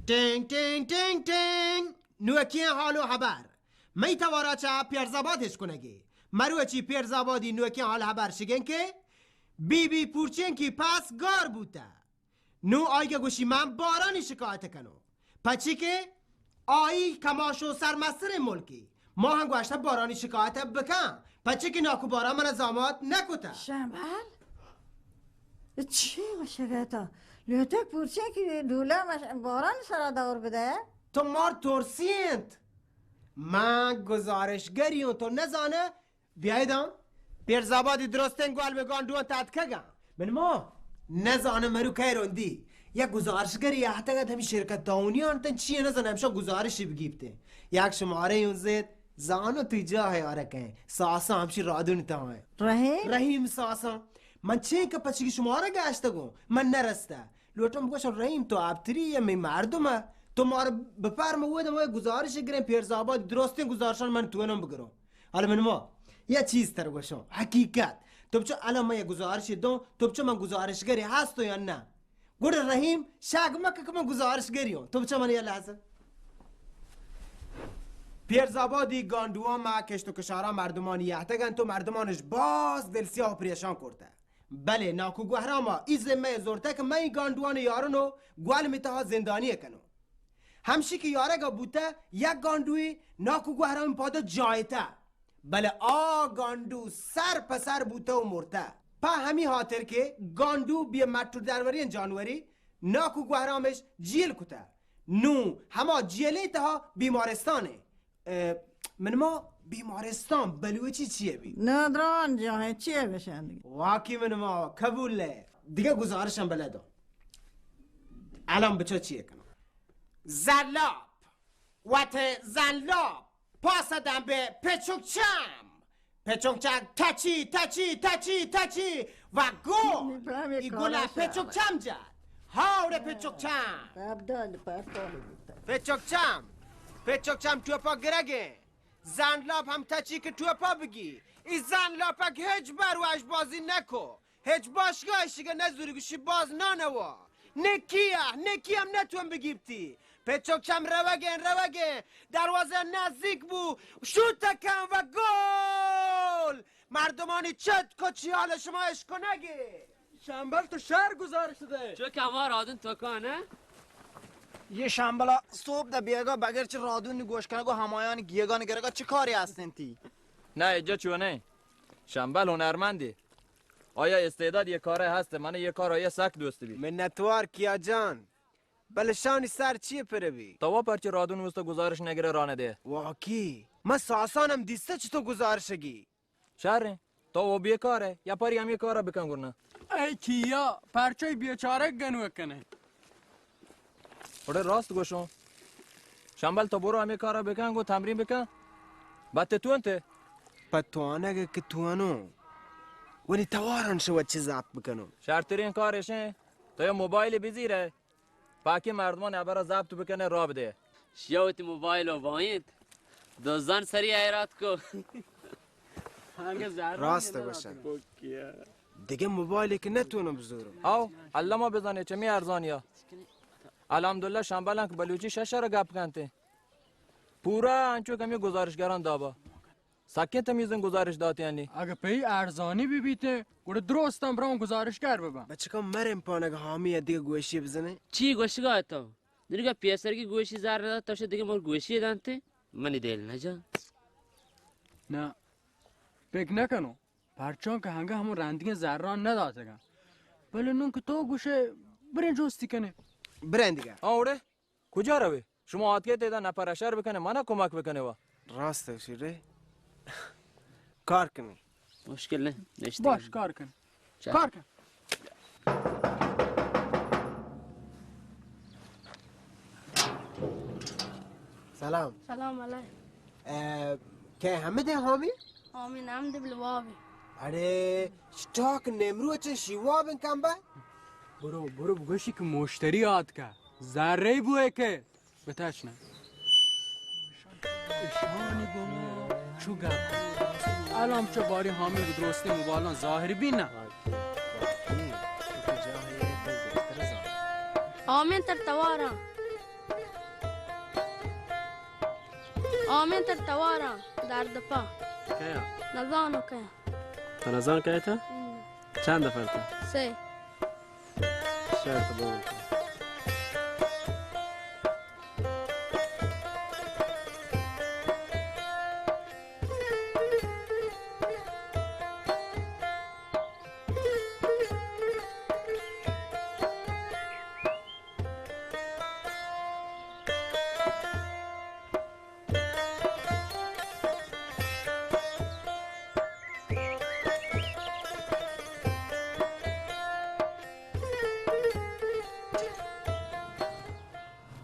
ٹینگ، ٹینگ، ٹینگ، ٹینگ۔ نوکیں حال و حبر۔ مئی توارا چہ پیرزآباد اش کنگی۔ مروچی پیرزآبادی نوکیں حال حبر شگیں کہ بی بی پورچینکی پس گار بوتہ۔ نوں آئی ءَ گوشی، من بارانی شکایت کنوں، پچی کہ آئی کماش و سرمستریں ملکی۔ ما ہم گوشتہ بارانی شکایت بکن، پچی کہ ناکو باران من زامات نکتہ۔ شمبل؟ چی گوشگا تو؟ لوٹے پورچینکی ڈولا مش-، باران سرا دور بدے؟ تو مار ترسی انت۔ من گزارشگری ہوں، تو نزانے؟ بیایداں، پیرزآبادی درستیں گوال بہ گانڈواں تاتکگاں۔ من ما نزانم مرو کئے رندی۔ یک گزارشگری اہتگ ات ہمے شرکت تاؤنی آنتن چیے نزانم ہمشا گزارشی بگیپتیں۔ یک شمارے اوں زیت، زانو تئی جاہ آرکیں۔ ساساں ہمشی رادونی تہا ایں۔ رحیم؟ رحیم ساساں۔ من چے کہ پچگی شمارا گشتگوں، من نرستہ۔ لوٹم بگوشم، رحیم تو آپتری یا می مردم ءَ، تو مارا بپار، من ودا ما گزارش گریں، پیرزآباد درستیں گزارشان من توانم بگروں۔ حالا من ما یا چیز تر گوشوں، حقیقت۔ تو بچو الان ما یک گزارش دوں، تو بچو من گزارشگری ہستو یا نہ؟ گڑا رحیم شک مکہ کہ من گزارشگری ہوں۔ تو بچو من یا لحظہ۔ پیرزآبادی گانڈواں ما کشت و کشارا مردمانی یہتگن، تو مردمانش باز دل سیاہ و پریشان کرتہ۔ بلے ناکو گوہرام ءَ ای ذمہ ءَ زرتہ کہ من ای گانڈوان یارن و گوالمی تہا زندانی کنوں۔ ہمشی کہ یارگ ءَ بوتہ، یک گانڈوی ناکو گوہرام پادا جایتہ، بلے آ گانڈو سر پہ سر بوتہ و مرتہ۔ پہ ہمی ہاتر کہ گانڈو بے مٹ و دروریں جانوری، ناکو گوہرامش جیل کتہ۔ نوں ہما جیلے تہا بیمارستانے۔ اے، من ما بیمارستان بلوچی چیے بی؟ نادران جاہ چیے بشن دیگه؟ واقعی من ما قبول ہے۔ دیگه گزارشم بلے دو۔ الان بچو چیے کنم؟ زلاپ۔ وت زلاپ۔ پاس دم به پچوک چم۔ پچوک چم تچی، تچی، تچی، تچی۔ و گل۔ ای گل پچوک چم جد۔ ہاوڑے پچوک چم۔ پچوک چم۔ پچوک چم ٹوپا گرگیں۔ زنلاپ ہم تچی کہ ٹوپا بگی۔ ای زنلاپک ہچ بر وش بازی نکو۔ ہچ باشگاہ شگہ نزوری گوشی باز نانوا۔ نکیہ، نکی ہم نتون بگیپتی۔ پچوک چم روگیں، روگیں۔ دروازہ نزدیک بو۔ شوت کن و گل۔ مردمانی چت کچی حال شما اشکنگی۔ شمبل تو شر گزارش دے۔ چو کہ ہما رادن تو کانہ؟ یہ شمبلا صبح دا بیگا بغیر چہ رادونی گوش کنگ و ہمایانی گیگان گرگا چہ کاری ہستن تی؟ نہ، اجا چو نہ۔ شمبل ہنرمندی۔ آیا استعداد یہ کارا ہست، من یہ کار آیا سک دوست بی۔ منتوار کیا جان۔ بلے شانی سر چی پر بی؟ تو پرچہ رادون وستا گزارش نگرے رانہ دے؟ واقعی؟ من ساسانم دیستہ چہ تو گزارشگی۔ شر ایں، تو و بیکار ئے، یا پری ہمے کارا بکن گڑا۔ اے کیا، پرچہ ای بیچارہ گنوک کنے؟ اڑے راست گوشوں۔ شمبل تو برو ہمے کارا بکن گو تمرین بکن۔ بت تو انت؟ پہ توانگ کہ توانوں۔ ولی تواران شو چی ضبط بکنوں۔ شرترین کار اشیں، تو یہ موبائل بزیرے۔ پاکیں مردمان ہبرا ضبط بکنے راہ بدے۔ شیا وتی موبائل و بائینت۔ دزان سری حیرات کو۔ راست گوشن۔ دگہ موبائلے کہ نتونم بزورم۔ او، اللہ ما بزانے چمی ارزانیا۔ الحمدللہ شمبلان کہ بلوچی ششر گپ کنتے۔ پورا انچو کمی گزارشگران دابا۔ سکیں تمیزیں گزارش داتیانی۔ اگہ پئی ارزانی بہ بیتیں، گڑا درستاں براں گزارشگر بباں۔ بچکاں مرن پانگ حامی ء دگہ گوشی بزنیں۔ چی گوشگا تو؟ دنیگا پیسرگی گوشی زر ندات، تو شہ دگہ مر گوشی دانتے؟ منی دل نجا۔ نہ، پک نکنو۔ پرچاں کہ ہنگہ ہمو رندگیں زران نداتگاں۔ بلے نوں کہ تو گوشے، بریں جستی کنیں۔ بریں دگہ۔ آ اوڑے؟ کجا روے؟ شما آتکے تیدا نپر اشر بکنے، منا کمک بکنے وا۔ راست گوشی رے۔ کار کنی۔ مشکل نہیں، نشتی۔ باش، کار کن۔ چل۔ کار کن۔ سلام۔ سلام علیکم۔ اے، کئے حمد حامی؟ حامی نام دے بلوابی۔ اڑے، شتاک نیمرو چے شیواب کمبا؟ برو، برو بگوشی کہ مشتری آتکا۔ زرے بوئے کہ۔ بتاش نہ۔ اشانی گو چو گپ۔ الان چو باری حامی درستی موبایلان ظاہر بی نہ۔ حامی تر تواراں۔ آمین تر تواراں، درد پا. کیا؟ نزانو کیا. تو نزان کیا تا؟ ہم. چند نفر تا؟ سے. شرط بول.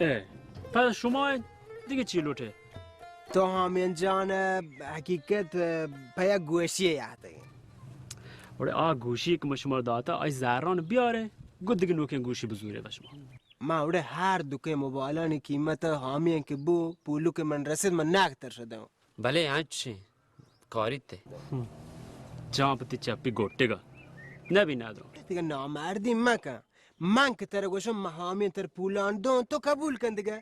اے، پس شما دگہ چی لوٹے؟ تو ہامین جان، حقیقت پہ یک گوشی یاتگیں. اڑے آ گوشی کہ من شما داتا، آئی زہران بیارے، گو دگہ نوکیں گوشی بزورے بہ شما. ما اڑے ہر دوکیں موبائلانی قیمت ہامین کہ بو، پولو کہ من رسید، من ناک تر شدم. بلے انچیں کاریت ئے. جان پہ تئی چپی گوٹگا. نبی ندرو. دگہ نامردی مکن. من کہ ترا گوشم، من ہامین تر پولان دون، تو قبول کن دگہ.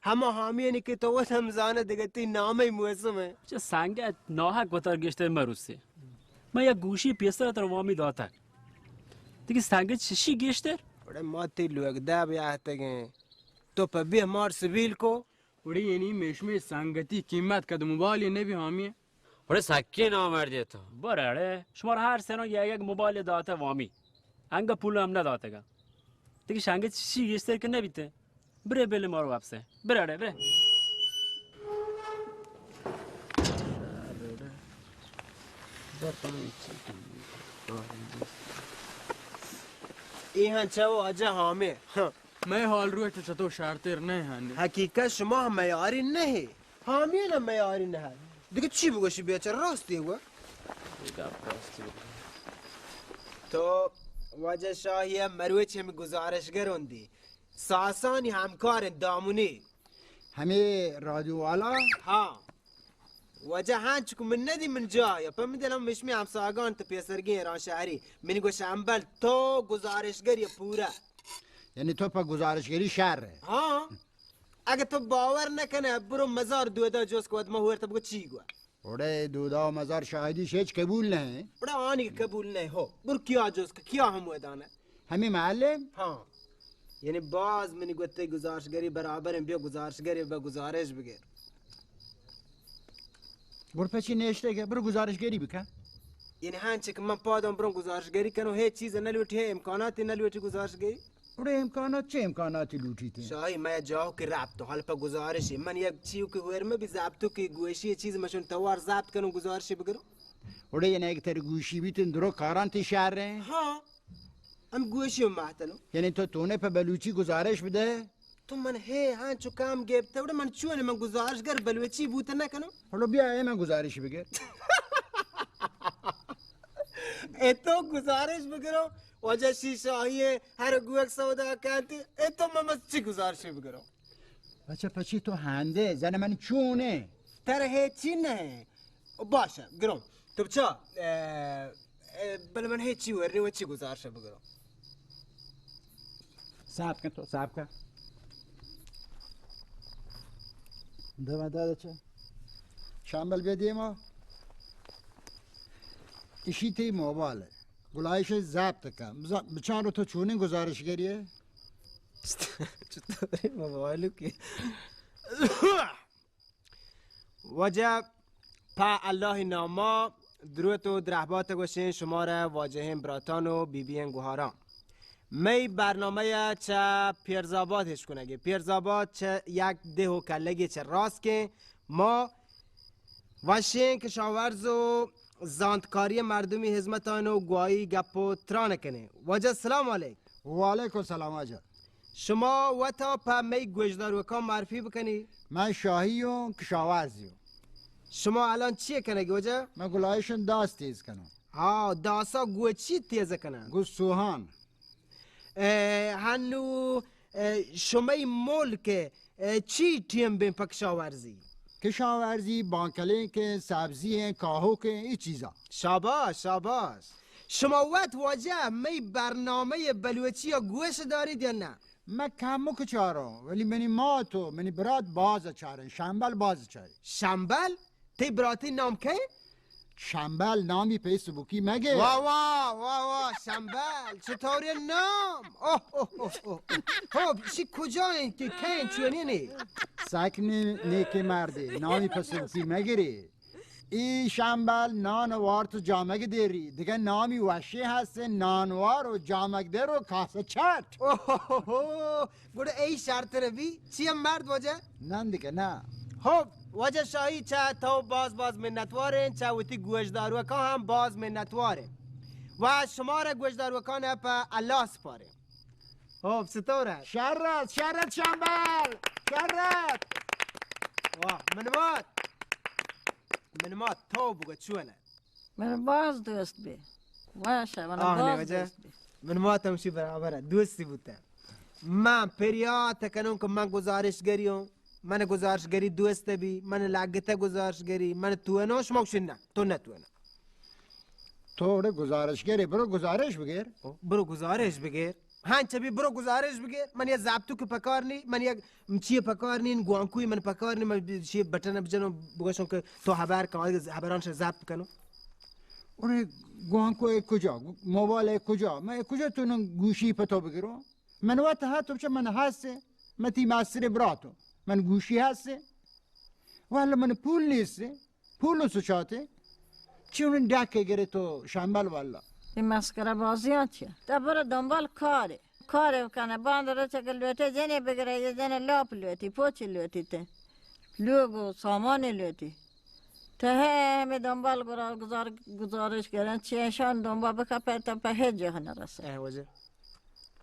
ہما ہامینی کہ تو وت ہم زانہ دگہ تئی نامئی موسم ئے. چہ سنگت ناحق وتار گیشتر مروسے. من یک گوشی پیسر ترا وامی داتگ. دگہ سنگت چشی گیشتر؟ اڑے ما تئی لوگ دہ بیاہتگیں. تو پہ بیہ مار سبیل کو. اڑے یعنی مشمے سنگتی قیمت کد موبائل نبی ہامی. اڑے سکیں نامردے تو. بر اڑے، شمار ہر سنو یک یک موبائل داتا وامی. انگا پول ہم نہ داتگا. تکی شنگت چی گیشتر کہ نبیتے. برے بلے مارو واپسے. برے اڑے، برے. اے ہاں چاو آجا ہامے. ہاں. مئے حال روح چہ تو شرتر نہ ہنی. حقیقت شما میاری نہ. ہامین میاری نہ. دگہ چی بگوشی بیچار، راستی گو. تو واجہ شاہی مروچ ہم گزارشگر ہوندی. ساسانی ہمکار دامنی. ہمے رادیو والا؟ ہاں. واجہ ہنچ کو من ندی من جا یا پہ من دلم مشمی ہمساگان تو پیسرگی ایران شہری. من گوش امبل تو گزارشگر یا پورا. یعنی تو پہ گزارشگری شر ئے؟ ہاں. اگہ تو باور نہ کنے، برو مزار دودا جوز کو، ما ہورتا بگو چی گو. اڑے دودا و مزار شاہدی شیچ قبول نہ. اڑے آنی قبول نہ ہو. برو کیا جوز کو، کیا ہم ودانا. ہمیں محلے؟ ہاں. یعنی باز منی گوتے گزارشگری برابر ہیں، بیا گزارشگری بہ گزارش بگر. برو پچی نیشتے کہ برو گزارشگری بکن. یعنی ہنچ کہ من پادم برو گزارشگری کنو، ہے چیز نہ لوٹی، ہے امکاناتی نہ لوٹی گزارشگری. اڑے امکانات چے امکاناتی لوٹیت؟ شاہی، مئے جاہو کہ ربط و حال پہ گزارشی، من یک چیو کہ ہور مبی، ضبطو کہ گوشی چیز مشون توار ضبط کنو گزارشی بگرو. اڑے یعنی اگہ تر گوشی بیت درو کاران تی شہر رہے؟ ہاں. ہم گوشی و مہتلو. یعنی تو تونے پہ بلوچی گزارش بدے؟ تو من ہے ہاں چو کام گپت، اڑے من چون من گزارشگر بلوچی بوت نہ کنو. اڑے بیا اے من گزارش بگر. اے تو گزارش بگرو. واجہ شیشاہی ہے، ہر گوک سودا کانتی، اے تو من بس چی گزارشی بگرو؟ بچہ پچی تو ہندے، زن من چونے؟ تر ہے چی نہ. باشہ، گرو. تو بچا، اے، اے، بل من ہے چی ورنی و چی گزارشہ بگرو. صاف کن تو، صاف کن. دم داد چا. شامل بیا دیما. اشی تی موبائل ہے. گلائش ضبط کن. بزا-، بچان رو تو چونیں گزارشگری ہے؟ چطوری موبائل کی؟ واجہ پہ اللہ ناما دروت و درہبات گوشیں شمارا واجہیں براتان و بی بییں گوہاراں. مئی برنامہ چہ پیرزاباد ہشکنگی. پیرزاباد چہ یک دہ و کلگی چہ راسکیں. ما وشیں کشاورز و زانتکاری مردمی ہزمتان و گواہی گپ و تران کنیں. واجہ سلام علیک. وعلیکم سلام واجہ. شما وتا پہ مئی گوشداروکاں معرفی بکنی؟ من شاہی اوں، کشاورزی اوں. شما الان چی کنگی واجہ؟ من گلائشن داس تیز کنوں. ہاں، داسا گو چی تیز کنن؟ گو سوہان. اے، ہنو، اے، شمئی ملک، اے، چی ٹیم بین پہ کشاورزی؟ کشاورزی، بانکلینکیں، سبزی ہیں، کاہوکیں، ای چیزا. شاباش، شاباش. شما وت واجہ مئی برنامہ بلوچی گوش دارید یا نہ؟ من کمک چاروں، ولی منی مات و منی برات باز چاریں، شمبل باز چاریں۔ شمبل؟ تئی براتی نام کئے؟ شمبل نامی پہ سبکی مگے۔ واہ، واہ، واہ، واہ، شمبل، چطوری نام؟ اوہ، اوہ، اوہ، اوہ۔ خب، شی کجا ہیں کہ کہیں چونی نہیں؟ سک نے-، نیکے مردے، نامی پہ سبکی مگرے۔ ای شمبل نان وارت و جامگ دیری، دگہ نامی وشی ہست، نانوار و جامگ در و کاسہ چٹ۔ اوہوہو، گڑا ای شرتر بی؟ چی ہم مرد واجہ؟ نندگہ نا۔ خب، واجہ شاہی، چہ تو باز باز منتواریں، چہ وتی گوشداروکاں ہم باز منتواریں۔ و شمارا گوشداروکان پہ اللہ سپاریں۔ خب، ستورہ۔ شرت، شرت شمبل، شرت۔ واہ، من مات۔ من مات، تو بگو چونہ؟ من باز دوست بی۔ واش، من آہ، باز نے وجہ دوست بی۔ من مات ہمشی برابر ہے، دوستی بوتا۔ من پریات کنوں کہ من گزارش گری ہوں، من گزارش گری دوست بی، من لگتا گزارش گری، من تو نو شما گوشن نہ، تو نہ تو نہ۔ تو اڑے گزارش گری، برو گزارش بگر۔ برو گزارش بگر۔ ہاں، چہ بی برو گزارش بگر۔ من یہ ضبطو کہ پکار نی، من یہ چیے پکار نی، گوانکوی من پکار نی، من چیے بٹن بجنو بگوشوں کہ تو حبر کن، حبران شہ ضبط کنو۔ اڑے گوانکو اے کجا؟ موبائل اے کجا؟ من اے کجا تو نن گوشی پہ تو بگرو؟ من وت ہا تو چہ من ہستے، من تی مستر براتو، من گوشی ہستے۔ والا من پول نیستے۔ پولو سچاتے، چون ڈاکے گرے تو شمبل والا؟ اے مسخرہ بازیاں چیہ؟ تا برو دنبال کارے۔ کارے بکنے، باند روچ اگہ لوٹے جنے بگرے، یہ جنے لاپ لوٹی، پوچی لوٹی تے۔ لوگ و سامانی لوٹی۔ تے ہے ہمیں دنبال گرا-، گزار-، گزارش گرن، چی اشان دنبال بکپے تا پہ ہیچ جاہ نرسے۔ اے وجہ۔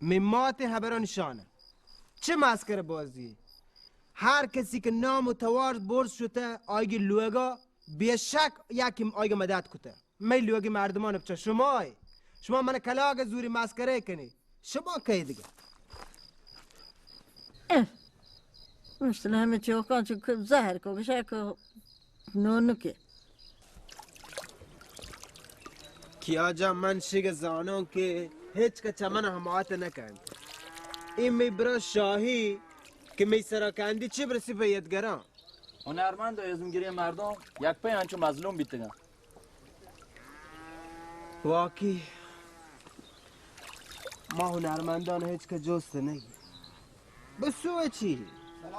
می مات حبران شانہ۔ چه مسخره بازی؟ ہر کسی کہ نام و توار برز شته، آیگی لوگا بے شک یکی آیگی مدد کته۔ می لوگی مردمان بچه شمای۔ شما من کلاگ زوری مسخره کنی۔ شما کئی دیگه؟ اہ۔ مثل همه چوکان چو که زهر کو بشه که نونکه۔ کیا جان، من شگ زانوں کہ ہچ کس چہ من حمایت نہ کنت۔ اے می برا شاہی کہ می سرا کندی چہ برسی پہ یدگراں۔ ہنرمند و ازمگریں مردم یک پہ انچو مظلوم بیتگاں۔ واقعی ما ہنرمندان ہچ کس جست نگی۔ بسو چی؟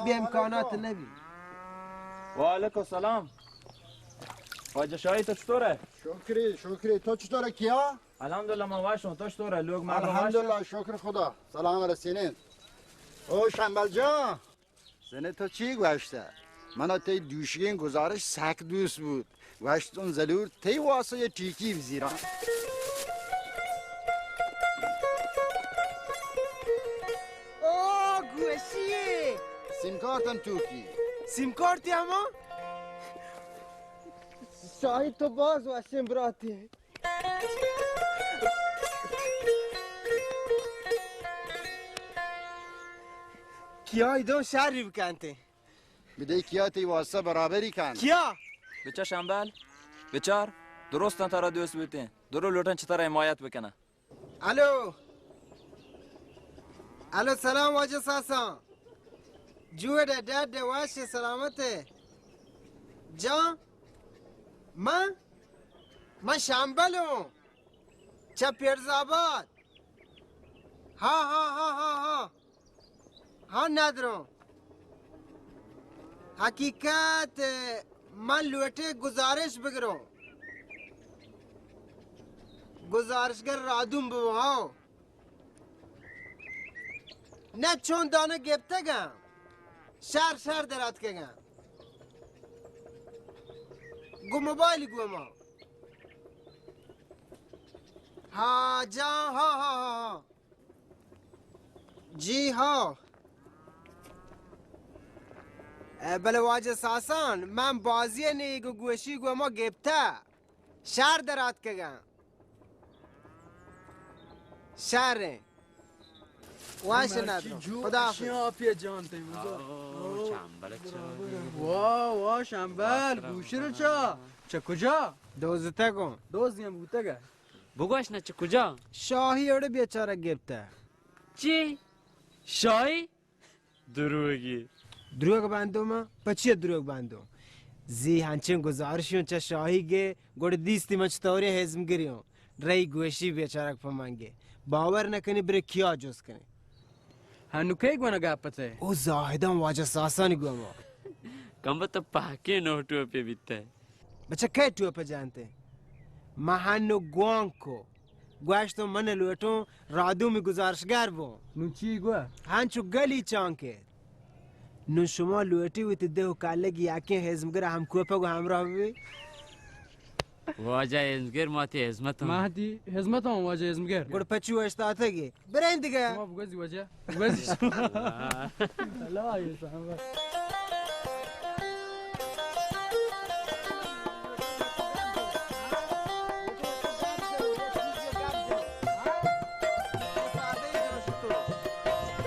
بے امکانات نبی۔ وعلیکم السلام۔ واجہ شاہی، تو چطور ہے؟ شکری، شکری۔ تو چطور ہے کیا؟ الحمدللہ، من واشوں۔ تو چطور ہے؟ لوگ مردم واشن؟ الحمدللہ، شکر خدا۔ سلام رسینین۔ او شمبل جان۔ زنه تو چی گوشته؟ منا تئی دوشیگیں گزارش سک دوست بود۔ گوشتون ضرور تئی واسه یه ٹیکی بزیران۔ او گوشی! سیم کارتم توکی۔ سیم کارتی اما؟ شاہی، تو باز وشیں براتی۔ کیا ایدو شری بکنتے؟ بدے کیا تئی واسطہ برابری کن۔ کیا؟ بچار شمبل، بچار، درستاں ترا دوست بوتیں، درو لوٹن چہ ترا حمایت بکنن۔ الو۔ الو، سلام واجہ ساسان۔ جوڑ ئے، ڈڈ ئے، وش ئے، سلامت ئے؟ جان، من، من شمبل اوں۔ چہ پیرزآباد۔ ہاں، ہاں، ہاں، ہاں، ہاں۔ ہاں، ندروں۔ حقیقت، من لوٹے گزارش بگروں۔ گزارشگر رادوم ببو، ہاؤ۔ نہ چون دانہ گپتگاں۔ شر شر در آتکگاں۔ گو موبائل گو ما۔ ہاں جان، ہاں، ہاں، ہاں، ہاں۔ جی ہاں۔ اے بلے واجہ ساسان، من بازی نیگ و گوشی گو ما گپتہ۔ شر در آتکگاں۔ شر ایں۔ واش ندرو۔ خدا حافظ۔ آپی جان تئی مزار۔ واہ، واہ، شمبل، گوشر چا؟ چہ کجا؟ دوزتگوں۔ دوزی ہم بوتگ ئے۔ بگوش نہ، چہ کجا؟ شاہی اڑے بیچارہ گپتہ۔ چی؟ شاہی؟ دروگی۔ دروگ باندو ما؟ پچی دروگ باندو؟ زی ہنچیں گزارشیوں چہ شاہی گے، گڑ دیستی من چطوری ہزمگری ہوں۔ رئی گوشی بیچارگ پہ من گے۔ باور نہ کنی، برے کیا جست کنی۔ ہنو کئی گونا گپ تے؟ او زاہدان واجہ ساسانی گوما۔ کمبہ تو پہکیں نوٹو پہ بیتے۔ بچہ کئے ٹوپ جانتے؟ من ہنو گوانکو۔ گوشتوں من لوٹوں رادومی گزارشگر بوں۔ نوں چی گو؟ ہنچو گلی چانکے۔ نوں شما لوٹی وتی دہ و کلگی یکیں ہزمگر ہم کوپگ و ہمراہ ببی؟ واجہ ہزمگر ما تی ہزمت ہوں۔ ما تی ہزمت ہوں واجہ ہزمگر۔ گڑ پچو اشتاتگی۔ برین دگہ۔ شما بگوزی واجہ۔ بگوزی۔ اللہ یہ سامبا۔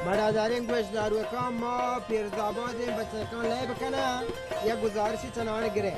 مڑاداریں گوشداروکاں، ما پیرزآبادیں بچکاں لیب کناں، یک گزارشی چنان گریں۔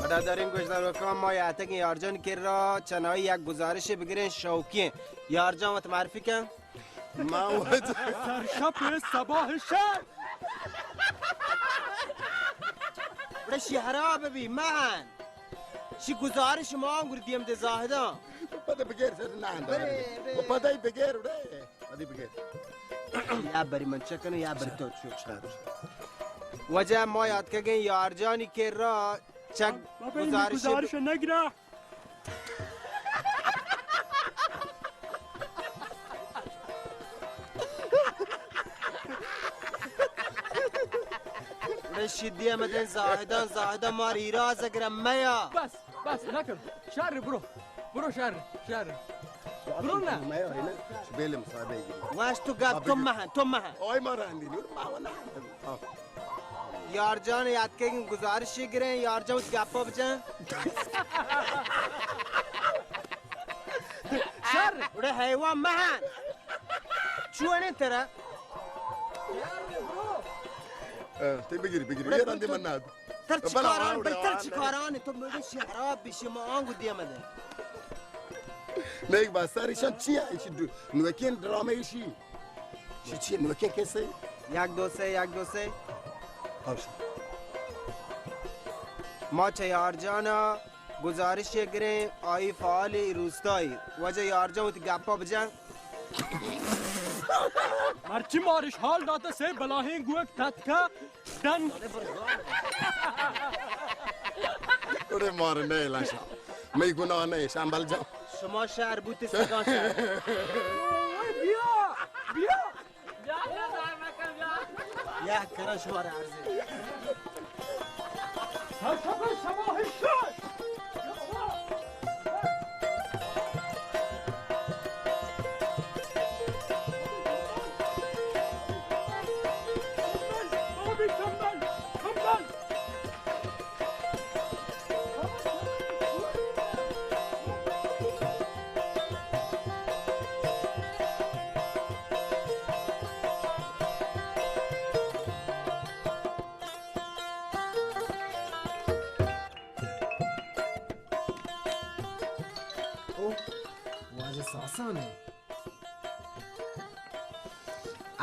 مڑاداریں گوشداروکاں، ما یاتگیں یارجان کرا چنائی یک گزارشے بگریں، شوقی ایں۔ یارجان، وت معرفی کن۔ ما وت سرشپ سباہ شر۔ بڑے شی حراب بی مہن۔ شی گزارش ما گور دیم دے زاہداں۔ پتہ بگیر سر نہ اندر۔ بے، بے۔ پتہ ہی بگیر اڑے۔ ادی بگے۔ یا بری من چکنو یا بری تو چو۔ واجہ، ما یاد کگیں یارجانی کرا چک گزارش۔ گزارش نگرا۔ رشیدی احمد زاہدان، زاہدان مار ایراز گرم میا۔ بس۔ بس نکن۔ شر برو۔ برو شر، شر۔ برو نہ۔ مئے آئی نہ، بیل مصاحبہ گری۔ واش تو گپ، تو مہن، تو مہن۔ آئی ما رندی نور، ما نہ۔ یار جان، یاد کہ گزارشی گریں، یار جان، گپا بجن۔ شر۔ اڑے حیوان مہن۔ چونے ترا۔ تی بگیری، بگیری۔ اڑے یہ رندی تو من نہ۔ تر چکاران، بل تر چکاران، تو میرے شہراب بشی ما آنگو دیم دے۔ نیک بات سر، ایشان چی ہے؟ ایشی نوکین ڈرامہ ایشی۔ ایشی چی نوکین کیسے؟ یک دو سے، یک دو سے۔ ما چہ یار جانا گزارش گریں، آئی فعال روستائی۔ واجہ یار جان وتی گپا بجن۔ مرچی مارش حال داتا سے بلاہیں گوک تتکا۔ ڈن۔ اڑے مار نہ لاشا۔ مئی گناہ نہ شامبل جان۔ شما شہر بوتے سگا شہر۔ بیا، بیا۔ یا کرا شما را عرض۔ سرکپے شما ہشت۔ اوہ، واجہ ساسان ہے۔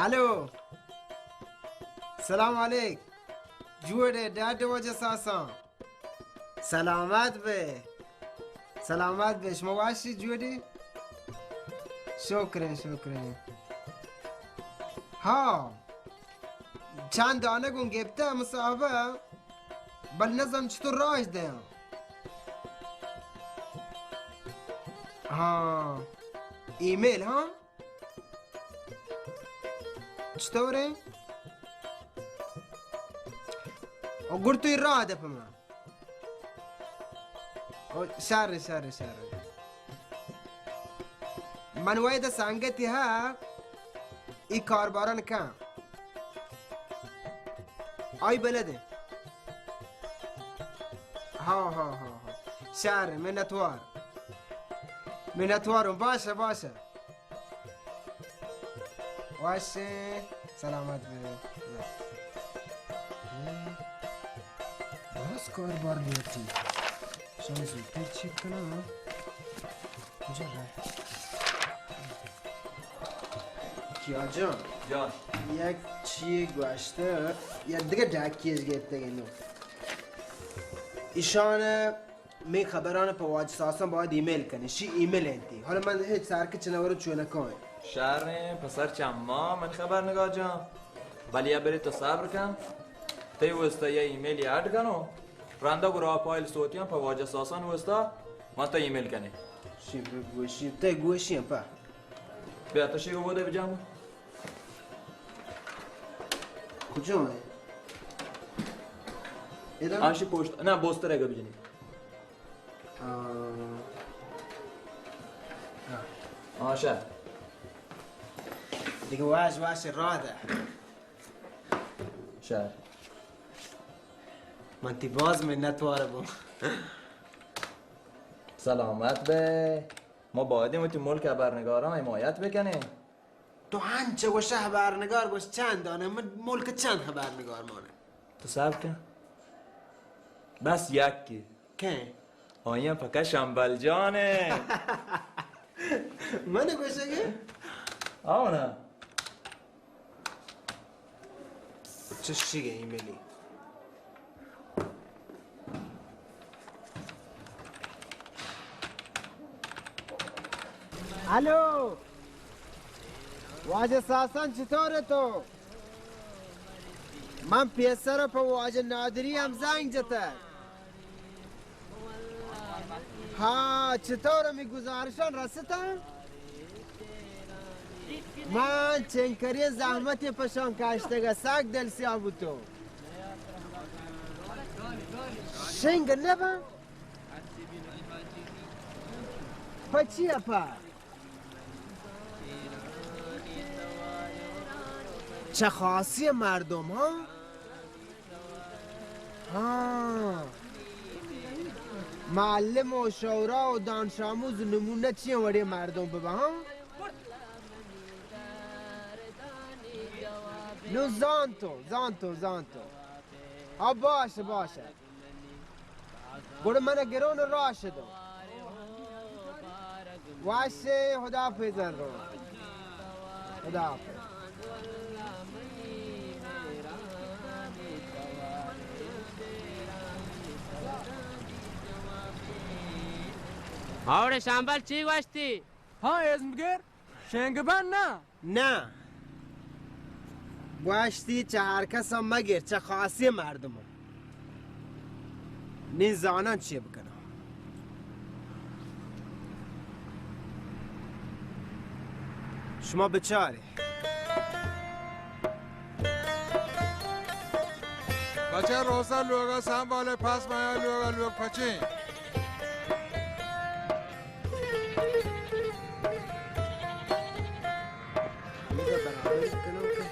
الو، سلام علیک۔ جوڑے ڈاڈ واجہ ساسان۔ سلامت بے۔ سلامت بے۔ شما واشی جوڑی؟ شکریں، شکریں۔ ہاں۔ چند دانہ گوں گپتہ مصاحبہ، بل نزانم چطور راج دیاں۔ ہاں۔ ای میل، ہاں؟ چطوریں؟ او گڑ تو راہ دے پہ ما۔ او شر، شر، شر۔ من وای د سنگتی ها ای کارباران کن. آی بلده. ها، ها، ها، ها. شر، منتوار. منتوارم. باشه، باشه. باشه. سلامت ببی. باز کاربار نیتی. شان زودتر چیک کنم. کجا رہ؟ کیا جان؟ جان. یک چی گوشته، یا دیگه ڈاکیش گرفته گنو. ایشان می خبران په واجه ساسان باید ایمیل کنی. شی ایمیل انتی. حالا من هیچ سرکچ نورو چونه کن. شریں پسر چما من خبرنگار جان. بلی یا بری تو صبر کن. تی وستا یا ایمیل اڈ کنو. رندا گرا فایل صوتیان په واجه ساسان وستا من تا ایمیل کنی. شی بگوشی، تی گوشی په. بیا تو شی گو بوده بجام. کجا ہے؟ ادھر؟ آشی پوشت، نه، بوستر ہے بجنی. آه. آه. آه، شر. دیگه واش واش را ده. شر. من تی باز منتوار بوم. سلامت بے. ما بایدیں وتی ملک خبرنگاراں حمایت بکنیں. تو انچہ وش خبرنگار گوش چند دانے، من ملک چند خبرنگار مانے. تو صبر کن. بس یکی. کئے؟ آئی ءَ پکا شمبل جان ءَ. من گوشگ ءَ؟ آؤ نا. چشی گئے ایمیلی. الو، واجہ ساسان چطور ئے تو؟ من پیسر پہ واجہ نادری ہم زنگ جتہ. ہاں، چطور ہمے گزارشان رستہ؟ من چنکریں زحمتے پشان کشتگا، سک دل سیاہ بوتو. شنگ نبا؟ پچی اپا؟ چہ خاصی مردم، ہاں؟ ہاں. معلم و شعرا و دانشاموز نمونہ چی وڑے مردم ببا، ہاں؟ نو زانتو، زانتو، زانتو. ہاں، باش، باش. گڑا من گرون راش دو. واشے، خدا حافظ رو. خدا حافظ. آوڑے شامبل چی گوشتی؟ ہاں، ازم گر. شنگ بند نہ؟ نہ. گوشتی چہ ہر کس ءَ مگر، چہ خاصیں مردم ءَ. نی زاناں چے بکناں. شما بچارے. بچہ روسا لوگا سنبھالے، پاس مایا لوگا لوگ پچیں. ہمے برابر کنوں کہ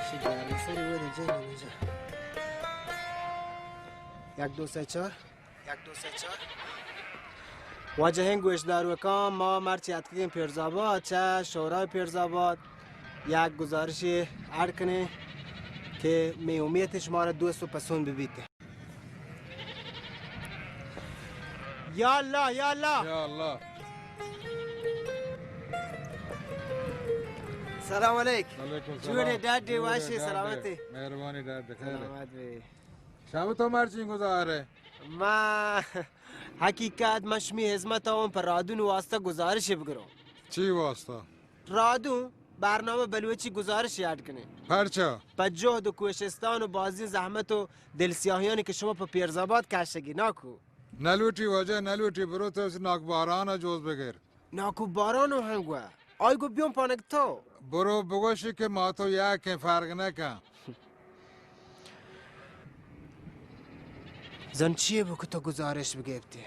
شی گرمی سر وہ دیجے نمیجا. یک دو سہ چار. یک دو سہ چار. واجہیں گوشداروکاں، ما مرچی اتکگیں پیرزآباد، چہ شورای پیرزآباد یک گزارشے اڈ کنیں کہ مئے امیت شمارا دوست و پسند ببیت. یا اللہ، یا اللہ. یا اللہ. سلام علیک. وعلیکم السلام. جوڑے، ڈاڈے، جوڑے، واشے، ڈاڈے. سلامتے. مہربانی ڈاڈے، خیر. سلامت بے. شب تو مرچی گزارے. ما حقیقت ما شمی خدمت آں پر رادون واسطہ گزارش بگروں. چی واسطہ؟ رادو برنامہ بلوچی گزارش یاد کنیں. پرچا؟ پہ جہد و کوشستان و بازیں زحمت و دلسیاہیانی کہ شما پہ پیرزآباد کشگی، ناکو؟ نلوٹی واجہ، نلوٹی، برو تو اس ناک باران جوز بگر. ناکو باران و ہنگوا. آئی گو بیون پانک تو. برو بگوشی کہ ما تو یکیں، فرق نکن. زن چیے بو کہ تو گزارش بگیپتی؟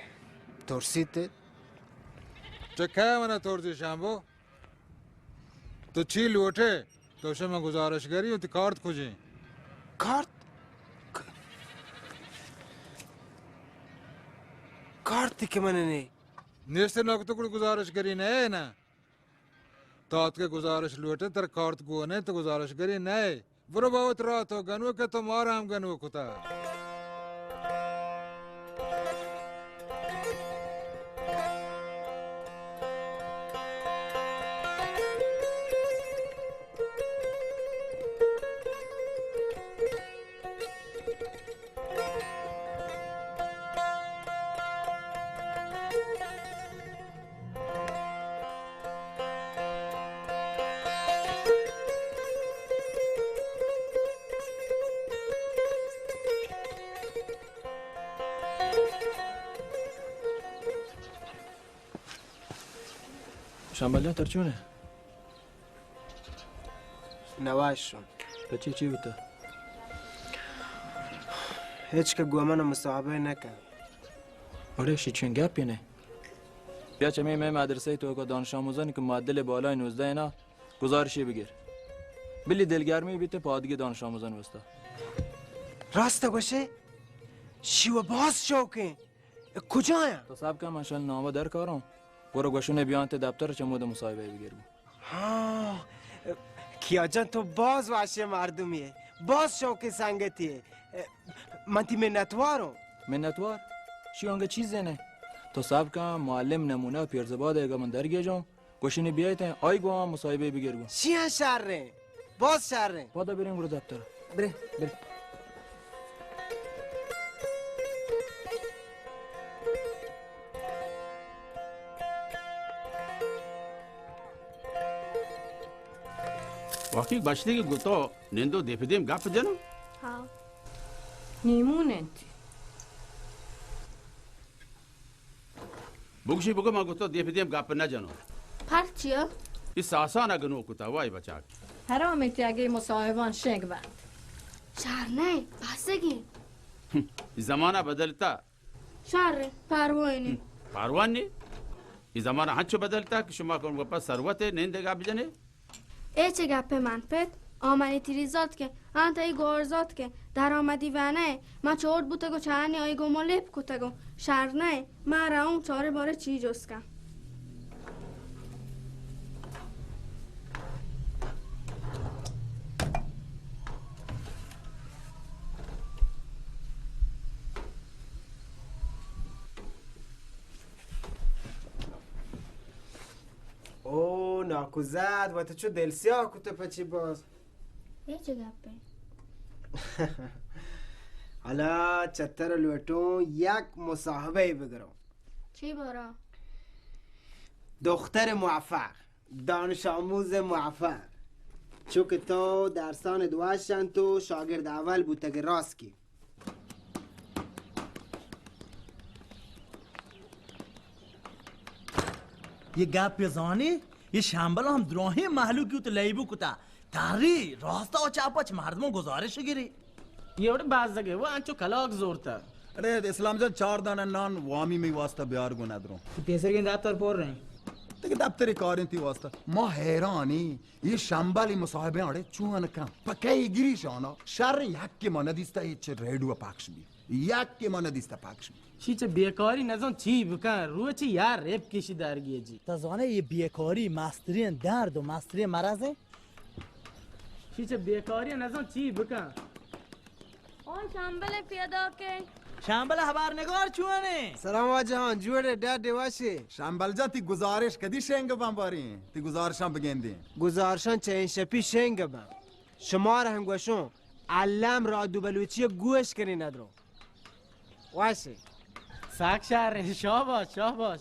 ترسیت؟ تو کئے منا ترسی شمبو؟ تو چی لوٹے؟ تو شما گزارشگری ہوں، تی کارت کجیں؟ کارت؟ ک-، کارت کہ من نے۔ نیست نکتو کڑ گزارشگری نہ ہے نا۔ تو اتکے گزارش لوٹے، تر کارت گون ہے، تو گزارشگری نہ ہے۔ برو بابا، ترا تو گنوک ء، تو مارا ہم گنوک کتا۔ شمبل جان، تر چون ہے؟ نواز شون۔ پچے چی بوتا؟ ہچ کہ گو من مصاحبہ نہ کن۔ اڑے شی چین گپی نے؟ بیا چمی میں مدرسہ تو کو دانش آموزان کہ معدل بالای نوزدہ نا گزارشی بگیر۔ بلی دلگرمی بیتے پادگی دانش آموزان وستا۔ راست گوشے؟ شی و باز شوقیں۔ کجایا؟ تو صاحب کا من شل نامہ درکاروں۔ برو گوشنے بیان تے دفتر چمود مصاحبہ بگیر۔ ہاں، کیا جان تو باز واشے مردمی ہے، باز شوق سنگتی ہے۔ من تی منتواروں۔ منتوار؟ شی انگا چیزے نے۔ تو صاحب کا معلم نمونہ پیرزباد ہے من درگیجوں۔ گوشنی بیایت ہیں، آئی گو ہم مصاحبہ بگر گو۔ شیاں شر ہیں، باز شر ہیں۔ پادا بریں گڑا دفتر۔ برے، برے۔ واقعی بشتی کہ گتو نندو دیپ دیم گپ جنو؟ ہاں۔ نیمون انت۔ بگوشی بگو، من گو تو دیم پہ دیم گپ نہ جنو۔ پرچیا؟ ای ساسان ء گنوک کتا، وای بچاک۔ حرام انت اگے مصاحبان شنگ بند۔ شر نہ، بسگی۔ ای زمانہ بدلتا۔ شر، پرواہ نی۔ پرواہ نی؟ ای زمانہ ہنچو بدلتا کہ شما کن گپا ثروت نندے گپ جنے؟ اے چے گپے من پت؟ آ منی تیری زاتکیں، آ تئی گور زاتکیں، درآمدی وانئے، ما چوٹ بوتگ و چہ آنی آئی گوما لیب کتگ و شر نئے، ما رئوں چارے بارے چی جست کن۔ او ناکوزاد، وت چو دل سیاہ کت پچی باز۔ اے چے گپے؟ حالا چتر لوٹوں یک مصاحبہ بگروں۔ چی بارا؟ دختر موفق، دانش آموز موفق۔ چو کہ تو درسان دواشن تو شاگرد اول بوتگ راست کی۔ یہ گپ زانی، یہ شمبل ہم دراہیں مہلوکی تو لیبو کتا۔ تاری راستا و چاپا چہ مردموں گزارش گری۔ یہ وڑ بازگے، وہ انچو کلاک زورتا۔ ارے اسلام جان، چار دانہ نان وامی می واسطہ بیار گو ندروں۔ تو پیسر کے دفتر پر رہے۔ تک دفتر کاریں تی واسطہ۔ ما حیرانی، یہ شمبل مصاحبے اڑے چون کن؟ پکے گری شانا؟ شر یک کے ما ندیستا، یہ چہ ریڈیو پخش بی۔ یک کہ من دیستا پاکش بی۔ شی چہ بیکاری نزان چی بکن، روچی یار ریپ کشی درگیجی۔ تا زانے یہ بیکاری مسترین درد و مسترین مرض ہے۔ شی چہ بیکاری نزان چی بکن۔ آن شامبل پیدا کے۔ شامبل خبرنگار چونے؟ سلام واجہ ہان، جوڑے ڈاڈے واشے۔ شامبل جان، تی گزارش کدی شنگ بان باریں؟ تی گزارشان بگندیں۔ گزارشان چہ این شپی شنگ بان۔ شمار ہم گوشوں، الم رادو بلوچی گوش کنی ندرو۔ واشے۔ ساک شہر، شاباش، شاباش۔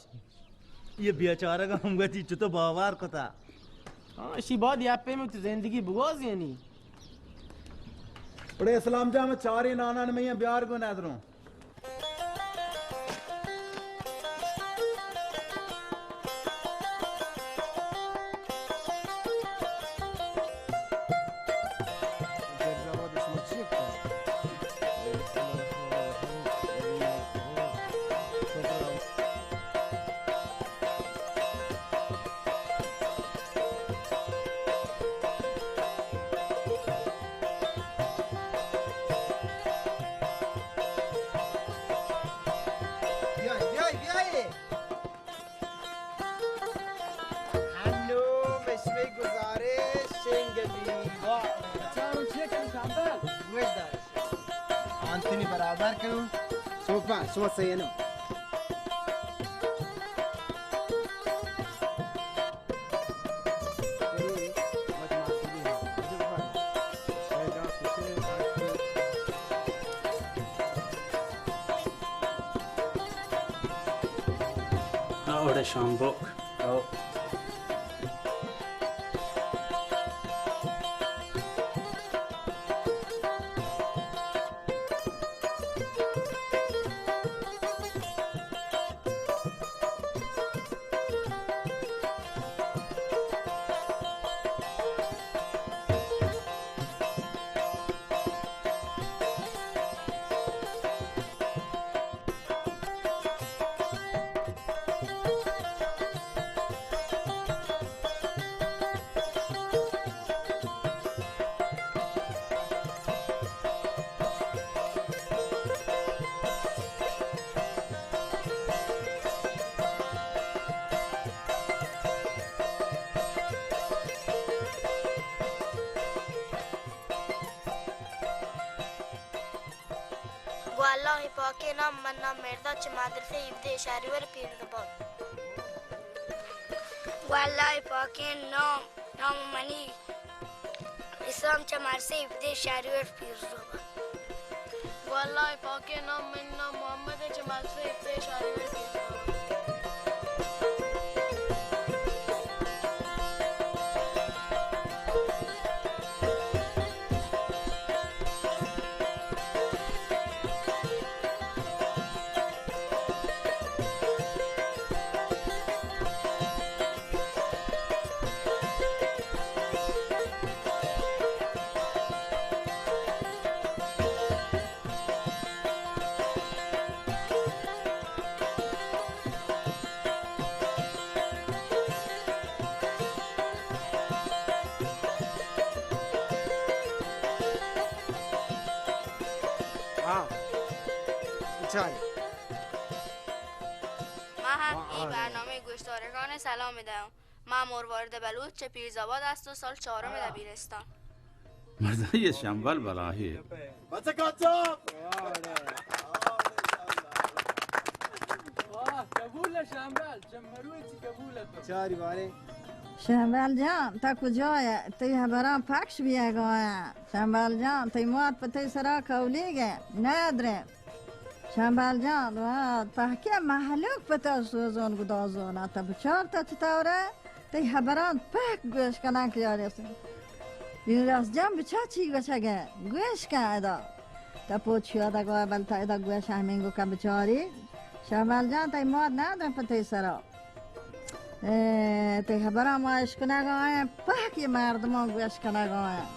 یہ بیچارہ ہم گتی چتو باور کتا۔ ہاں، اشی بعد یا پہ میں تو زندگی بگوازی نہیں۔ بڑے اسلام جان، میں چاری نانان میں بیار گو ندروں۔ آنتونی برابر کنو. سوپا، شما سینو. اوڑے شامبو. او. گوں اللہ پاکیں نام، من نام مرداد، چہ مدرسہ ہیبدہ شہریور پیرزبان. گوں اللہ پاکیں نام، نام منی اسلام، چہ مدرسہ ہیبدہ شہریور پیرزبان. گوں اللہ پاکیں نام، منی نام محمد ء، چہ مدرسہ ہیبدہ شہریور پیرزبان. ہاں. چال. ما ہم ای برنامہ گوشدارگان سلام دیم. ما مروارد بلوچ چہ پیرزآباد است و سال چہارم دبیرستان. مردای شمبل بلاہی. بچکا چپ! واہ، قبول شمبل، چہ مروچی قبول تو. چاری بارے. شمبل جان، تا کجائے؟ تئی ہبراں پکش بیگا. شمبل جان، تئی مات پہ تئی سرا کولیگے، ندرے. شمبل جان، وت پہکے مہلوک پہ تو سوزون گدازون ات. بچار تا چطورے؟ تئی ہبران پہک گوش کناں کہ یار یاسین. یونس جان، بچار چی گوشگے؟ گوش کن ادا. تا پوچ یادگا بل تا ادا گوش ہمینگو کن بچاری. شمبل جان، تئی مات ندرن پہ تئی سرا. اے، تئی ہبراں ما اشکنگا ایں، پہک یہ مردماں گوش کنگا ایں.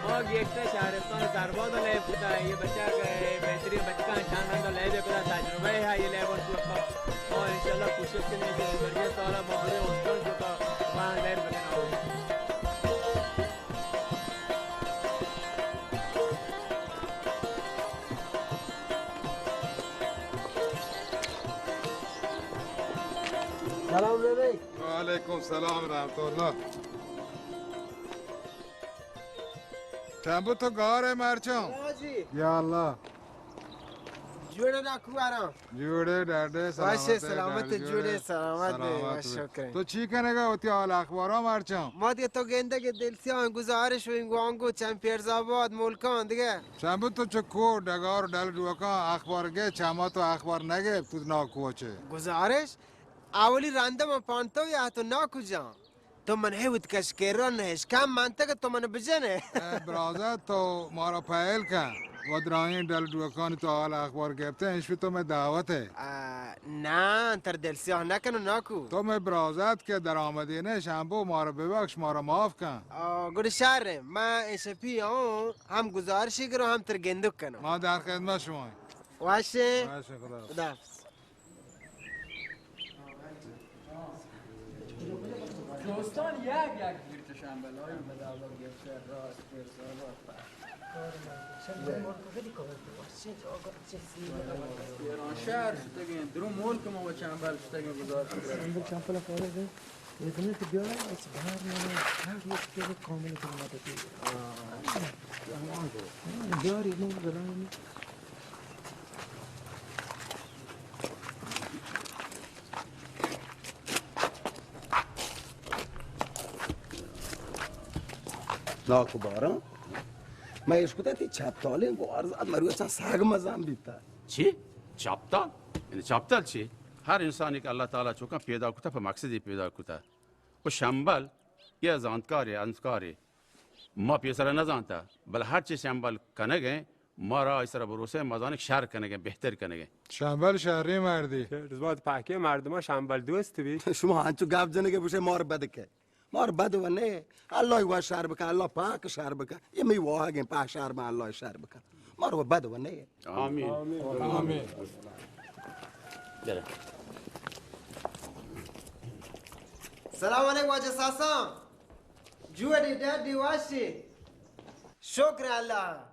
ما گیشتر شہرستان سرباز لیب کتا، یہ بچہ بہترین بچکاں، چند رندا لیب کتا، تجربہ ہے یہ لیب تو. ما انشاءاللہ کوشش کنیں کہ مرگے سالا ما برے استان جو کا وہاں لیب بنا. سلام علیکم. وعلیکم سلام رحمت اللہ. چمبو تو گار ئے مرچاں؟ ہاں جی. یا اللہ. جوڑے ناکو آرام. جوڑے ڈاڈے، سلامت ئے، سلامت، ڈاڈ جوڑے، جوڑے، سلامت بے، سلامت بے. شکر. تو چی کنگا وتی حال اخباراں مرچاں؟ ما دیگہ تو گندگ دلسیاں گزارش و انگو آنگو چم پیرزآباد ملکاں دیگہ. چمبو تو چکو ڈگار ڈل ڈوکاں اخبار گے، چما تو اخبار نگے، تو ناکو چے؟ گزارش؟ اولی رندا من پانتو یا تو ناکو جان. تو من ہے وت کش کرا نہ اشکان منتگ تو من بجنے. اے برازا، تو مارا پہل کن. و درائیں ڈل ڈوکانی تو حال اخبار گپتے، انشپی تو میں دعوت ہے. آ، نا، تر دل سیاہ نہ کنو ناکو. تو میں برازات کے درآمدی نے شامبو، مارا ببخش، مارا معاف کن. آ، گڑ شر ہے، میں انشپی آؤں، ہم گزارشی کرو، ہم تر گندک کنو. ما در خدمت شما. واشے. واشے، خدا حافظ. خدا حافظ. دوستان یک یک گیر چہ ایران شہر شتگیں، درو ملک ما و چمبل شتگیں گزار شتگیں۔ چمبل چمپل فارغ ہے۔ یہ زمین تو بیارا، اس باہر میں ہر یک کے کامل کرنا پڑتی۔ بیاری نو بلائیں۔ ناکو باران، من اشکتا تی چپتالیں گوار زاد مروچاں سگ مزن بیتا۔ چی؟ چپتال؟ یعنی چپتال چی؟ ہر انسانی کہ اللہ تعالی چوکاں پیدا کتا، پہ مقصدی پیدا کتا۔ و شمبل، یہ زانتکارے، انتکارے۔ ما پیسرا نزانتا، بلے ہرچی شمبل کنگ ء، مارا آئی سرا بھروسہ ء، ما زانیں کہ شر کنگ ء، بہتر کنگ ء۔ شمبل شریں مردے۔ رزوان پاکیں مردماں شمبل دوست بی۔ شما انچو گپ جنگ ء، بوشے مار بد کئے۔ مار بد و نئے۔ اللہ وا شر بکن، اللہ پاک شر بکن۔ یہ می واہگیں پاک شر بکن، اللہ شر بکن۔ مار و بد و نئے۔ آمین۔ آمین۔ سلام علیکم واجہ ساسان۔ جوڑی ڈڈی واشی۔ شکر اللہ۔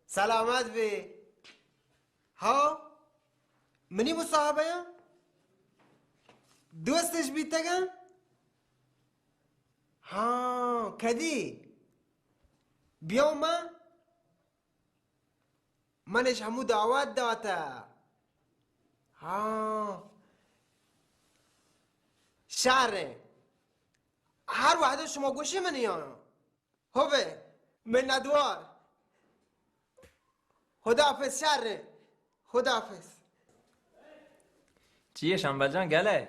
سلامت بی۔ ہاں، منی مصاحبہ یاں؟ دوستش بیتگاں؟ ہاں، کدی؟ بیاؤ من؟ منش ہمو دعوت داتا۔ ہاں۔ شر۔ ہر وحدہ شما گوشی منی آں۔ ہو بے، منتوار۔ خداحافظ شر۔ خداحافظ۔ چیے شمبل جان، گل ئے؟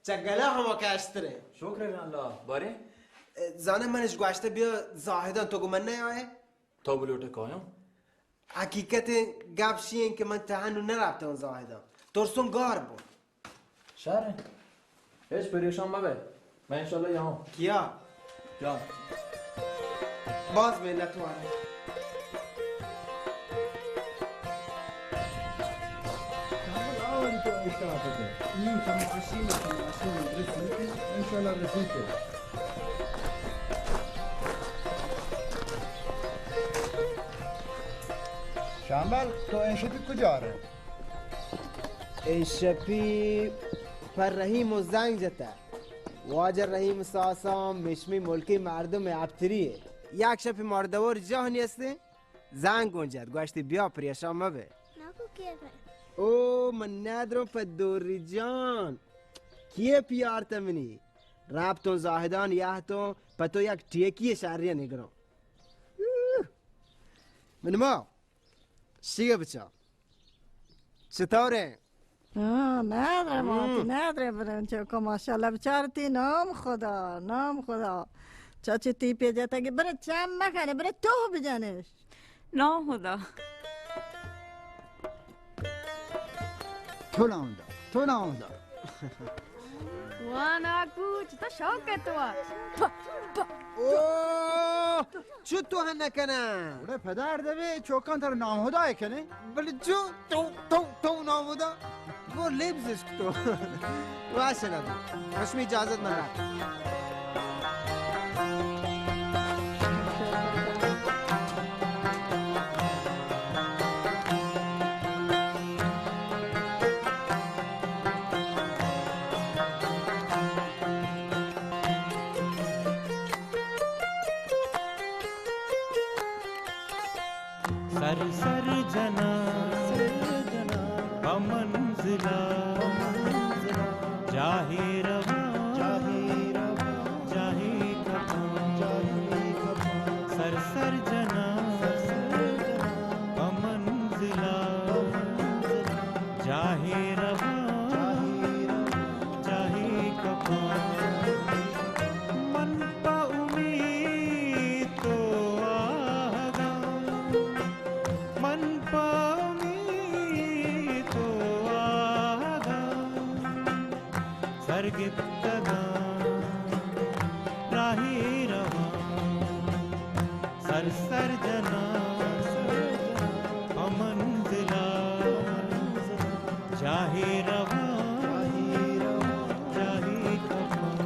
چہ گل ء ہما کشتر ئے۔ شکر اللہ، بارے؟ زانے منش گوشتہ بیا زاہدان، تو گو من نیائے؟ تو بلوٹے کایاں؟ حقیقت گپ شی انت کہ من تہنو نرفتم زاہدان۔ ترسم گار بو۔ شر انت۔ ہچ پریشان مبئے۔ من انشاءاللہ یہاں۔ کیا؟ جان۔ باز منت وار۔ انشاءاللہ رسیت۔ شمبل، تو انشپی کجا رئے؟ اے شپی پر رحیم و زنگ جتہ۔ واجہ رحیم ساسان مشمی ملکی مردم اپتری ئے۔ یک شپی مردور جاہ نیستیں۔ زنگ گون جت، گوشتی بیا پریشان مبے۔ ناکو کیے پہ؟ او من ندروں پہ دوری جان۔ کیے پیارتہ منی؟ رپتوں زاہدان یہتوں پہ تو یک ٹیکی شہری نگروں۔ اوہ۔ من ما شیگہ بچا۔ چطوریں؟ ہاں، ندرے ماتی، ہم۔ ندرے برن چوکا، ماشاءاللہ، بچار تی نام خدا، نام خدا۔ چاچی تی پہ جتگی، برے چم مکنے، برے تو بجنش۔ نام خدا۔ تو نام دا، تو نام دا۔ وانا کوچ، تو شوق ہے تو آ۔ او! چو تو ہن نہ کناں؟ گڑا پدار دبے چوکاں تر نام خدا ء کنے۔ بلے چو تو، تو، تو نام خدا؟ گو لیبز اشک تو۔ واش نہ بو۔ رسمی اجازت من رات۔ سر سر جناں پہ منزلا، جاہے رواں، جاہے کپاں، سر سر جناں پہ منزلا، جاہے رواں، جاہے کپاں۔ من پہ امیت و آہگاں، من پہ امیت و آہگاں، سر گپتگاں راہے رواں۔ سر سر جناں پہ منزلا، جاہے رواں، جاہے کپاں۔